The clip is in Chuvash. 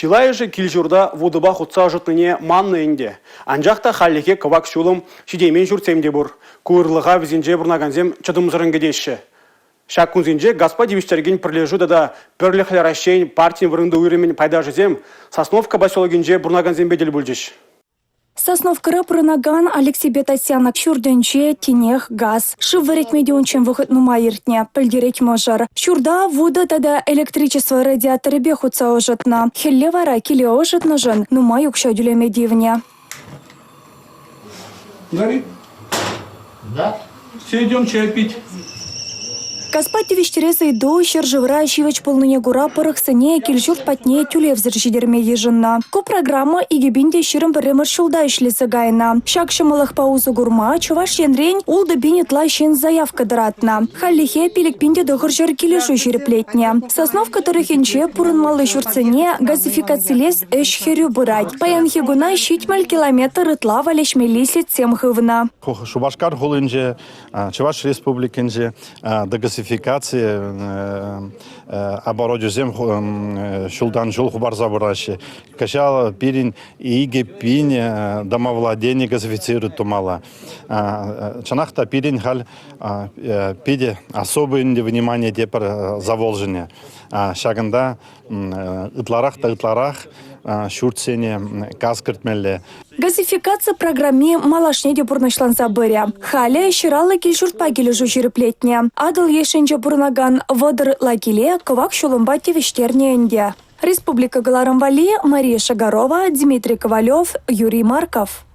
Чылайӑшӗ кил-ҫурта вутӑпа хутса ӑшӑтнине маннӑ ӗнтӗ. Анчах та хальлӗхе кӑвак ҫулӑм ҫитеймен ҫуртсем те пур. Ку ырлӑха вӗсенче пурӑнакансем чӑтӑмсӑррӑн кӗтеҫҫӗ. Ҫак кунсенче газпа тивӗҫтерекен пӗрлешӳ тата Пӗрлӗхлӗ Раҫҫейӗн партин вырӑнти уйрӑмӗн пайташӗсем Сосновка поселокӗнче пурӑнакансемпе тӗл пулчӗҫ. Сосновкӑра пурӑнакан Алексейпе Татьяна ҫуртӗнче тинех газ. Шыв вӗретме те унччен вӑхӑт нумай иртнӗ, пӗлтерет мӑшӑр. Ҫурта вутӑ тата электричество радиаторӗпе хутса ӑшӑтнӑ. Хӗлле вара киле ӑшӑтнӑшӑн нумай укҫа тӳлеме тивнӗ. Горит? Да. Все, идем чай пить. Газпа тивӗҫтерес ыйту ҫӗршывра ҫивӗч пулнине кура пӑрӑхсене кил-ҫурт патне тӳлевсӗр ҫитерме йышӑннӑ. Ку программа 2021 ҫулта ӗҫлесе кайнӑ. Ҫак ҫӑмӑллӑхпа усӑ курма Чӑваш Енрен 6 пин ытла ҫын заявка тӑратнӑ. Хальлӗхе 5900 килӗшӳ ҫирӗплетнӗ. Сосновка тӑрӑхӗнче пурӑнмалли ҫуртсене газификацилес ӗҫ хӗрӳ пырать. Паянхи куна 70 километр ытла валеҫмелли сетьсем хывнӑ. Шупашкар хулинче, Чӑваш Республикинче дегазификаци оборочӗсем ҫултан ҫул хӑпарса пыраҫҫӗ. Кӑҫал пирӗн 2000 домовладение газифицировать тумалла. Чӑнах та пирӗн халь питӗ особое внимание тепӗр Заволжине. Ҫакӑнта ытларах та ытларах ҫуртсене газ кӗртмелле. Газификаци программи малашне те пурнӑҫланса пырӗ. Халӗ ҫыраллӑ кил-ҫуртпа килӗшӳ ҫирӗплетнӗ. Атӑл лешӗнче пурӑнакан 30 ытла киле кӑвак ҫулӑмпа тивӗҫтернӗ ӗнтӗ. Республика кӑларӑм валли Мария Шагарова, Дмитрий Ковалев, Юрий Марков.